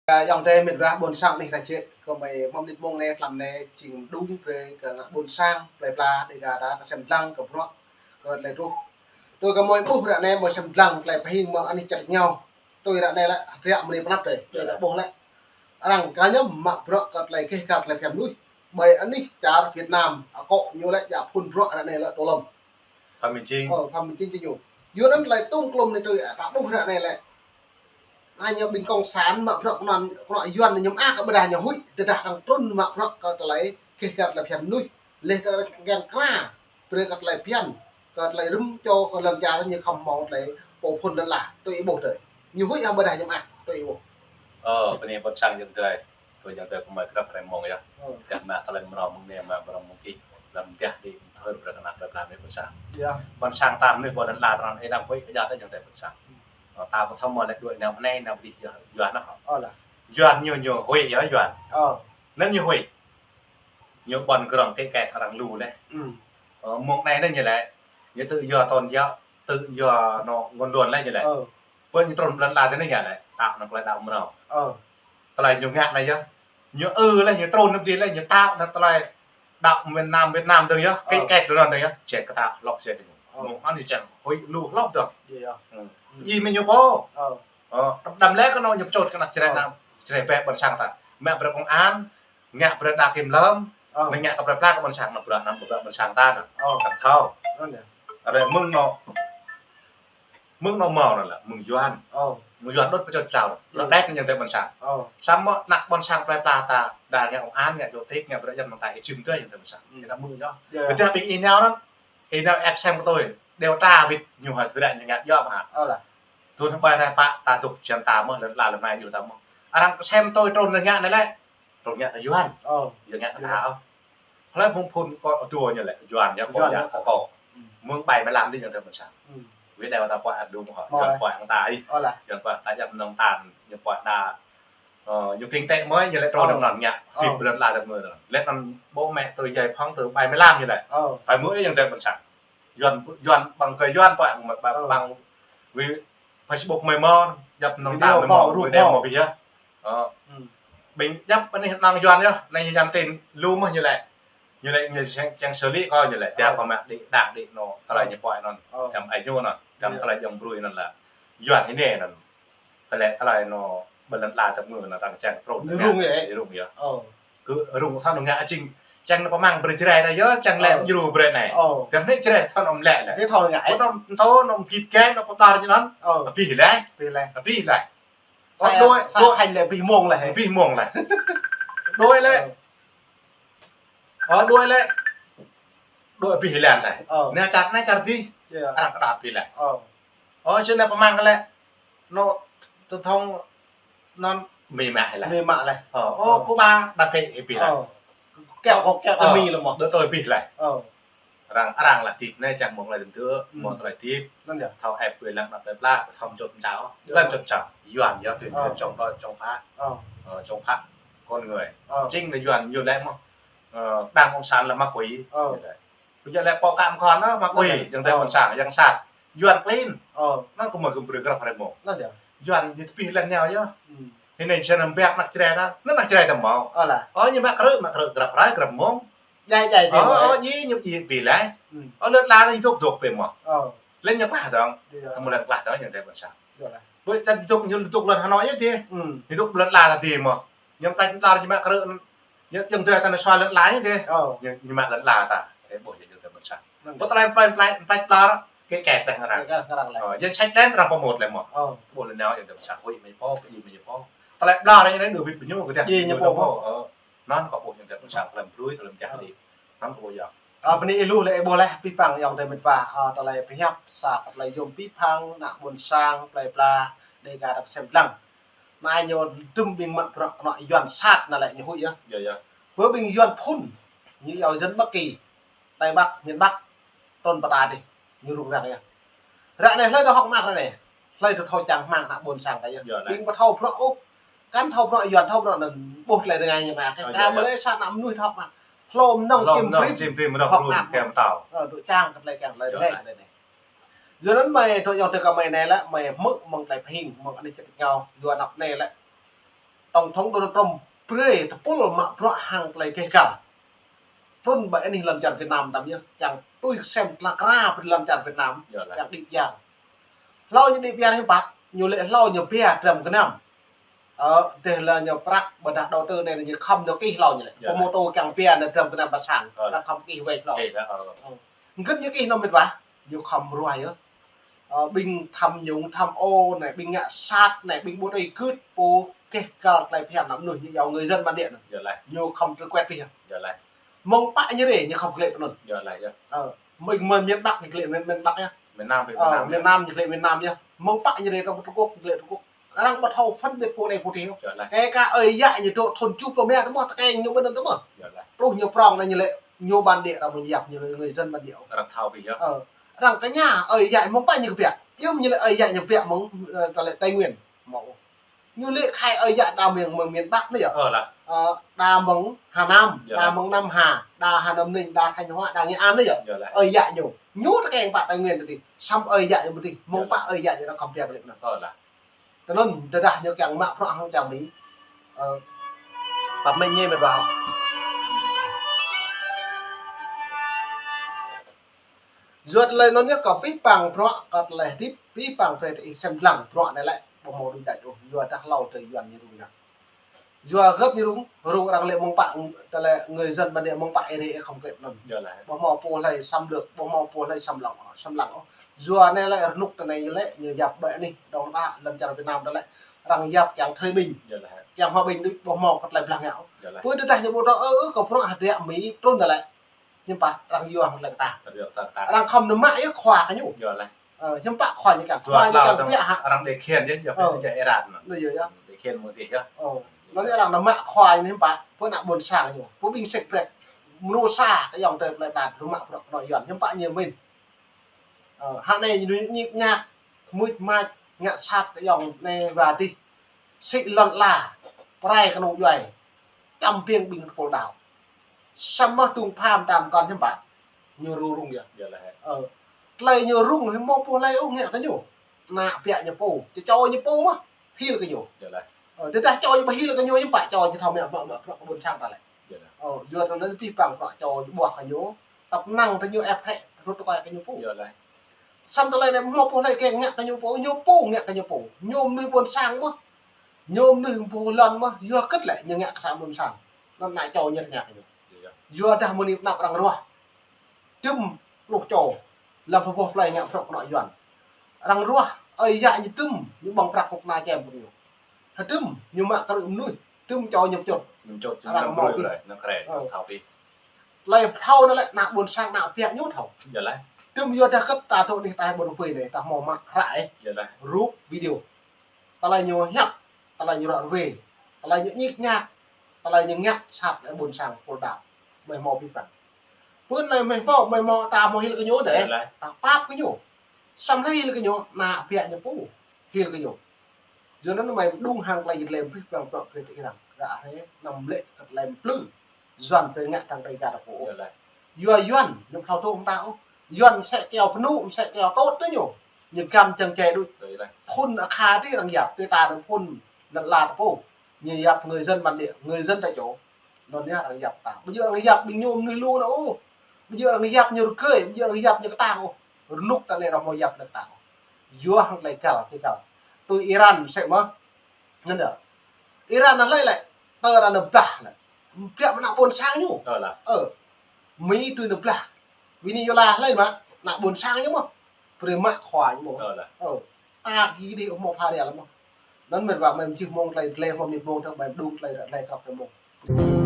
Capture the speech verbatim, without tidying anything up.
Ayŏng adơi met wa ƀôn sang anih ta čĕ, kơ mơi mơ̆ng mơnit mông anai tlam anai jing mơđung brơi kơ ană ƀôn sang plơi pla Dêga ta kơsem dlăng kơ bruă kơ tơlơi truh. Tui kơ mơi ƀuh ră anai mơi sem dlăng tơlơi pơhing mơ̆ng anih čar ñu. Tui ră anai lĕ hơdră mơ̆ng anai pơnăp tơi. Tui lĕ ƀuh lĕ arăng kơ ñu mă bruă kơ tơlơi keh kăt tơlơi phiăn mơnuih. Ƀơi anih čar Việt Nam akŏ ñu lĕ djă phun bruă ră anai lĕ tơlŏm. Phạm Minh Chính. Ơ, Phạm Minh Chính tơ ñu. Yua anŭn tơlơi tŭm klum anai tui ta ƀuh ră anai lĕ. Anai ñu ƀing cộng sản mă bruă kơnŭn, kơnŭn Yuan ñu mă kơ ƀôdah ñu huĭ, tơdah arăng trŭn mă bruă kơ tơlơi keh kăt tơlơi phiăn mơnuih. Leh kơ găn kra, brơi kơ tơlơi phiăn, kơ tơlơi rĭm čô kơ lŏn čar ñu khŏm hmâo tơlơi pô phun lŏn ala, tui ih ƀuh tơi. Ñu huĭ hă ƀôdah ñu mă, tui ih ƀuh. Ơ, bơni ƀôn sang ayŏng adơi. Tui ayŏng adơi kơ mơi krăp hrơi mông yơh. Ơ. Kah mă tơlơi mrâo mơ̆ng anai mă mrâo mơ̆ng adih. Lăm gah đĭ thơr brơi kơ ană plơi pla mơi ƀôn sang. Yơh. Ƀôn sang ta mơnuih ƀơi lŏn ala tơnăn ih đang huĭ kơ jăt ayŏng adơi ƀôn sang. Ơ, ta ƀu thâo mơ̆ lĕ đuaĭ nao anai nao adih yơh Yuan anŭn hă. Ơ lah. Yuan ñu ñu huĭ yơh Yuan. Ơ. Anŭn ñu huĭ. Ñu ƀuăn krong kĕ kĕ arăng lu lĕ. Ơ, mông anai anŭn ñu lĕ. Ñu tự do tôn giáo, tự do anŏ ngôn luận lĕ ñu lĕ. Ơ. Pơ ñu trŭn lŏn ala tơ anai ñu lĕ. Tơl anŭn tơlơi đaŏ mrâo. Ơ. Tơlơi ñu ngă anai yơh. Ñu ư lĕ, ñu trŭn anŭn adih lĕ, ñu tơl anŭn tơlơi đaŏ miền Nam Việt Nam tơ yơh. Kĕ kĕ tơ anŭn tơ yơh. Čĕ kơ ta hloh čĕ kơ ñu. Ơ. Mông anŭn ñu čang huĭ lu hloh tơ. Ơ. Ih mơi ñu pô. Ơ. Ơ, đăm lĕ kơ anŏ ñu pơčôt kơ ană čơrĕ ană čơrĕ bĕ ƀôn sang ta. Mă brơi công an, ngă brơi đa kiểm lâm, ơ, anai ngă kơ plơi pla kơ ƀôn sang, ană bruă anăm bruă ƀôn sang ta anŭn. Ơ. Kăn thâo. Anŭn yơh. Rĕ mơ̆ng anŏ, mơ̆ng anŏ mâo anŭn lĕ, mơ̆ng Yuan. Ơ. Mơ̆ng Yuan đôč pơčôt čao. Ơ. Rơđĕt anŭn ayŏng adơi ƀôn sang. Ơ. Samơ̆ ană ƀôn sang plơi pla ta, đa ngă công an, ngă chủ tịch, ngă bruă yơh mơ̆ng ta, ih jing tơ ayŏng adơi ƀôn sang. Ih đa mơ̆ng yơh. Yơh. Tơdah ƀing ih nao anŭn, ih nao ĕp sem kơ tui, điều tra wĭt ñu hă tơdră ñu ngă yơh mơ̆ hă. Ơ lah. Tui anŭn ƀai anai pă ta dŏ jăn ta mơ̆, lŏn ala lŏn mai ñu ta mơ̆. Arăng kơsem tui trŭn anai ngă anai lĕ. Trŭn ngă kơ Yuan. Ơ. Yua ngă kơ ta ôh. Hlơi mơ̆ng phun kơ tui ñu lĕ Yuan yơh kơ Yuan yơh kơ kơ. Mơ̆ng ƀai mlam adih ayŏng adơi ƀôn sang. Video ta puă adung hă. Yuan puă hăng ta ih. Ơ lah. Yuan puă ta jăm nong tan, ñu puă đa. Ơ, ñu kinh tế mới ñu lĕ trŭn anŭn ngă. Ơ. Tip lŏn ala tơ mơ̆ tơ. Lĕ anŭn bố mẹ tui yai phŏng tui ƀai mlam ñu lĕ. Ơ. Ƀai mơ̆ ayŏng adơi ƀôn sang. Yuan, Yuan ƀăng kơ Yuan puă, ƀăng, ƀăng, ƀăng, ơ, vì Facebook mơi mơ̆n, djăp nong tan mơi mơ̆n, rup video mơ̆n. Mơ̆n bih yơh. Ơ. Ƀing djăp anai nong Yuan yơh, anai ñu nhắn tin lu mơ̆ ñu lĕ. Ñu lĕ ñu čang, čang xử lý kơ ñu lĕ, tiap kơ mă đĭ, đang đĭ anŏ, tơlơi ñu puă anŭn, djăm ai ñu anŭn, djăm tơlơi djŏng brui anŭn lĕ. Yuan hĭ anai anŭn. Tơlơi, tơlơi anŏ ƀơi lŏn ala tơ mơ̆ anŭn arăng čang trŭn. Ñu rŭng yơh. Ñu rŭng yơh. Ơ. Kơ rŭng thâo anŭn ngă jing. Čang anŭn pơmăng brơi Jrai ta yơh, čang lĕ djru brơi anai. Ơ. Tơdah anai Jrai thâo anŭn lĕ lĕ. Tơdah thâo ngă. Ơ, anŭn thâo anŭn git gai anŭn pơđar ñu anŭn. Ơ. Abih lĕ. Abih lĕ. Abih lĕ. Ơ, đuaĭ, đuaĭ. Thành lĕ abih mông lĕ. Abih mông lĕ. Đuaĭ lĕ. Ơ. Ơ, đuaĭ lĕ. Đuaĭ abih lĕ lĕ. Ơ. Anai čar anai čar adih. Yơh. Arăng kơđăp abih lĕ. Ơ. Ơ, čơ anai pơmăng lĕ. Anŏ tơthŏng anŭn mĭ mă lĕ. Mĭ mă lĕ. Ơ, ơ, pô ba đa kĕ hĭ abih lĕ. Ơ. Kiăo kŏ kiăo tơ mĭ lĕ mơ̆. Đuaĭ tui abih lĕ. Ơ. Arăng, arăng lĕ tip anai čang mơ̆ng lĕ dơ̆ng tơ, mơ̆ng tơlơi tip. Anŭn yơh. Thâo ĕp wai lăng ană plơi pla, thâo čŏp čao. Yơh. Lăm čŏp čao. Yuan yơh tui. Ơ. Čŏng đôč čŏng phă. Ơ. Ơ, čŏng phă con người. Ơ. Chính là Yuan ñu lĕ mơ̆. Ơ, đảng cộng sản là ma quỷ. Ơ. Ñu lĕ. Ƀu djơ̆ lĕ pô kăm kon ơ, ma quỷ, ayŏng adơi ƀôn sang, yang sat. Yuan klin. Ơ. Anŭn kơ mơi kơ brơi grăp hrơi mông. Anŭn yơh. Yuan ñu tơpih lăn ñu yơh. Hĭ anai čang anăm biă ană Jrai ta, ană Jrai ta mơ̆. Ơ lah. Ơ, ñu mă krư̆, mă krư̆ grăp hrơi, grăp mông. Djai, djai, ơ, djai. Ơ, ñu, ñu, ñu abih lĕ. Ơ, lŏn ala ñu dŏ, dŏ pơ mơ̆. Ơ. Lĕ ñu klah dơ̆ng. Yơh. Tơmơ̆ lĕ klah dơ̆ng, ayŏng adơi ƀôn sang. Yơh lah. Ƀơi ta dŏ, ñu dŏ lŏn Hà Nội yơh tơ. Ñu dŏ lŏn ala ta tơ mơ̆. Ñu plăč đar ñu mă krư̆. Ñu, ñu tơ ta anai sua lŏn ala ñu tơ. Ơ. Ñu, ñu mă lŏn ala ta. Tơ ƀuh ñu tơ ƀôn sang. Anŭn. Ƀu tơlơi plăč, plăč, plăč đar, kĕ kĕ tơlơi arăng. Kĕ kĕ arăng lĕ. Ơ, yơh sĕč lĕ arăng pơmut lĕ mơ̆. Ơ. Ƀuh lĕ nao ayŏng adơi ƀôn sang, huĭ mơi pô, pơjing mơi pô. Tơlơi đar ñu anai đuaĭ abih mơ̆ ñu kơ tơ. Jing ñu pô. Ơ. Anŭn kơ ƀuh ayŏng adơi ƀôn sang, tơlơi brui, tơlơi mơjăh đĭ. Anŭn kơ ƀuh yơh. Ơ, bơni ih lu lĕ ih ƀuh leh, pih păng ayŏng adơi met wa, ơ, tơlơi pơhiăp, sa kơ tơlơi yôm pih păng, ană ƀôn sang, plơi pla, Dêga ta kơsem dlăng. Anai ñu tŭm ƀing mă bruă kơnŏ Yuan sat anŭn lĕ ñu huĭ yơh. Yơh, yơh. Bơ ƀing Yuan phŭn, ñu yua dân Bắc Kỳ, Tây Bắc, miền Bắc, trŭn pơ ta adih, ñu rŭng răng yơh. Ră anai hlơi dŏ hŏk mă ră anai. Hlơi dŏ thâo čang hmang ană ƀôn sang ta yơh. Yơh, anai. Ƀing ƀu thâo bruă ôh. Kăn thâo bruă Yuan, thâo bruă anŭn ƀuh tơlơi rơngai ñu mă. Ơ, yơh, yơh. Ƀu lĕ sa ană mơnuih thâo mă. Hlô mơnơ̆ng hlô mơnơ̆ng čim brĭm, čim brĭm mơnơ̆ng hŏk mă. Ơ, dŏ čang kơ tơlơi kiăng tơlơi rơngai anai. Yơh, anai. Yua anŭn mơi dŏ ayŏng adơi kơ mơi anai lĕ, mơi hmư̆ mơ̆ng tơlơi pơhing, mơ̆ng anih čar ñu, Yuan anăp anai lĕ. Tổng thống Donald Trump brơi tơpul mă bruă hăng tơlơi keh kal. Trŭn ƀơi anih lŏn čar Việt Nam tăm yơh, kiăng tui sem tla kra ƀơi lŏn čar Việt Nam, kiăng đĭ biar. Hlâo ñu đĭ biar hiư̆m pă, ñu lĕ hlâo ñu biar dram gơnam. Ơ, dêh lĕ ñu prăk ƀơdah đầu tư anai ñu khŏm ñu kih hlâo ñu lĕ. Pô mô tô kiăng biar anai dram gơnam ba sang, kiăng khŏm kih wai hlâo. Gĭt ñu kih nao mĕt wa, ñu khŏm ruah yơh. Ơ, ƀing tham nhũng tham ô anai, ƀing ngă sat anai, ƀing ƀu tui gưt, pô keh kal tơlơi phiăn ană mơnuih ñu iâu người dân bản địa anŭn. Ñu khŏm truh kuet pih yơh. Mơ̆ng pă ñu rê, ñu khŏm glĕ pơ anŭn. Ơ, ƀing mơ̆n miền Bắc ñu glĕ miền, miền Bắc yơh. Miền Nam, Ơ, miền Nam ñu glĕ miền Nam yơh. Mơ̆ng pă ñu rê trong Trung Quốc, ñu glĕ Trung Quốc. Arăng ƀu thâo phân biệt pô anai pô adih. Kể cả ơi yă ñu dŏ thŭn tơjuh pluh rơma tơmơ̆, tơkeng ñu ƀơi anŭn tơmơ̆. Truh ñu prong anai ñu lĕ ñu bản địa arăng mơ̆ yap ñu người dân bản địa. Arăng thâo pih yơh. Ơ, arăng kơ ñu ơi yă mơ̆ng pă ñu kơ biă. Yơh ñu lĕ ơi yă ñu biă mơ̆ng, ơ, ta lĕ Tây Nguyên. Mơ̆. Ñu lĕ khai ơi yă đa mơ̆ng, mơ̆ng miền Bắc anai yơh. Ơ, đa mơ̆ng Hà Nam, đa mơ̆ng Nam Hà, đa Hà Nam Ninh, đa Thanh Hóa, đa Nghệ An anai yơh. Ơi yă ñu. Ñu tơkeng pă Tây Nguyên tơdih. Samơ̆ ơi yă ñu pơdih. Mơ̆ng pă ơi yă ñu arăng khŏm biă ƀơi anŭn. Tơl anŭn tơdah ñu kiăng mă bruă hăng čar Mi. Ơ, pap mĕ ñe mĕt wa. Yua tơlơi anŭn yơh kơ pih pang bruă, kơ tơlơi hơdip, pih pang brơi tơ ih sem lăng bruă anai lĕ, ƀu hmâo đuč đač ôh, yua dah hlâo tơ Yuan ñu rŭng yơh. Yua gơ̆p ñu rŭng, rŭng arăng lĕ mơ̆ng pă, tơlơi người dân bản địa mơ̆ng pă ih rê ih khŏm glĕ pơ anŭn. Ƀu hmâo pô hlơi xâm lược, ƀu hmâo pô hlơi xâm lăng, xâm lăng ôh. Yua anai lĕ rơnŭk tơ anai lĕ, ñu yap ƀơi anih, Đông Nam Á, lŏn čar Việt Nam tơ lĕ, arăng yap kiăng thời bình. Kiăng hòa bình đuč, ƀu hmâo kơ tơlơi blah ngă ôh. Pơ tơdah ñu ƀu thâo, ơ, ơ, kơ bruă hơdră Mi trŭn tơ lĕ. Hiư̆m pă arăng yua hăng tơlơi kơtang. Arăng khŏm nao mă yơh khua kơ ñu. Ơ, hiư̆m pă khua ñu kiăng, khua ñu kiăng biă hă. Arăng đe khiên yơh, yua Iran anŭn. Anai yơh, yơh. Đe khiên mơ̆ng tih yơh. Ơ, anŭn yơh arăng nao mă khua ñu hiư̆m pă, pơ ană ƀôn sang ñu. Pơ ƀing sek prek. Mơnuih sa kơ ayŏng adơi plơi pla rơmă bruă kơnŏ Yuan, hiư̆m pă ñu mĭn. Ơ, hă anai ñu ñik ñak, mưč mač, ngă sat kơ ayŏng anai wa adih. Sĭ lŏn ala, pơrai kơnung djuai. Čăm biêng ƀing tơpul đaŏ. Samơ̆ tung pham tam kon hiư̆m pă. Ñu rŭng rŭng yơh. Ơ. Tơlơi ñu rŭng hmâo pô hlơi ôh ngă kơ ñu. Ană biă ñu pô. Čô čô ñu pô mơ̆. Hil kơ ñu. Ơ, tơdah čô ñu ƀu hil kơ ñu hiư̆m pă čô ñu thâo mă, mă, mă, bruă kơ ƀôn sang ta lĕ. Ơ, yua tơlơi anŭn pih pang bruă čô ñu ƀuah kơ ñu. Tăp năng tơ ñu ĕp hrĕ, rŭt tơkai kơ ñu pô. Samơ̆ tơlơi anai hmâo pô hlơi kiăng ngă kơ ñu pô, ñu pô ngă kơ ñu pô. Ñu mơnuih ƀôn sang mơ̆. Ñu mơnuih ƀu lŏn mơ̆, yua hơget lĕ ñu ngă kơ sa ƀôn sang. Anŭn ană čô ñu tơña kơ ñu. Yua dah mơ̆ng anai pơnăp arăng ruah. Dŭm pluh čô. Lăm pơboh plơi ngă bruă kơnŏ Yuan. Arăng ruah, ơi yă ñu dŭm, ñu ƀơ̆ng prăk kơnuk kơna čem kơ ñu. Hơdŭm, ñu mă kơ rơ̆ mơnuih. Dŭm čô ñu pơčut. Arăng hmâo pih. Ơ. Tơlơi thâo anai lĕ ană ƀôn sang ană biă ñu thâo. Dŭm yua dah hơget ta dŏ anih ta ƀu rơbơi anai, ta hmâo mă hră ih. Rup video. Tơlơi ñu hiăp, tơlơi ñu ră ruai, tơlơi ñu ñik ñak, tơlơi ñu ngă sat lĕ ƀôn sang tơpul đaŏ. Mơi hmâo pih pang. Pơ anai mơi hmâo, mơi hmâo, ta hmâo hil kơ ñu dêh. Ta pap kơ ñu. Samơ̆ hil kơ ñu, ană biă ñu pô. Hil kơ ñu. Yua anŭn mơi mơđung hăng tơlơi jơt lem pih pang bruă brơi tơ Iran. Ră anai, anăm lĕ kơ tơlơi plư. Yuan brơi ngă tang tơi gah ta pô. Yua Yuan, ñu ƀu thâo tŭ mơta ôh. Yuan mơsĕ kơyâo pơnŭ, mơsĕ kơyâo tôt tơ ñu. Ñu găm čang čai đuč. Phun akha tih arăng yap, tui ta arăng phun lăn la ta pô. Ñu yap người dân bản địa, người dân tại chỗ. Anŭn yơh arăng yap ta. Ƀu djơ̆ arăng yap ƀing ñu mơnuih lu anŭn ôh. Ƀu djơ̆ arăng yap ñu rơgơi, ƀu djơ̆ arăng yap ñu kơtang ôh. Rơnŭk ta anai arăng hmâo yap lĕ kơtang ôh. Yua hăng tơlơi găl, tơlơi găl. Tui Iran mơsĕ mơ̆. Anŭn yơh. Iran anŭn hlơi lĕ, tơ arăng nao blah lĕ. Biă mă ană ƀôn sang ñu. Ơ. Mi tui nao blah. Venezuela hlơi mă, ană ƀôn sang ñu mơ̆. Brơi mă khua ñu mơ̆. Ơ. Ta gih dih hmâo pha rel mơ̆. Anŭn mĕt wa mơi mơjih mông tơlơi, tơlơi hmâo mơnit mông tơ mơi mơđung tơlơi, tơlơi krăp tơ mông.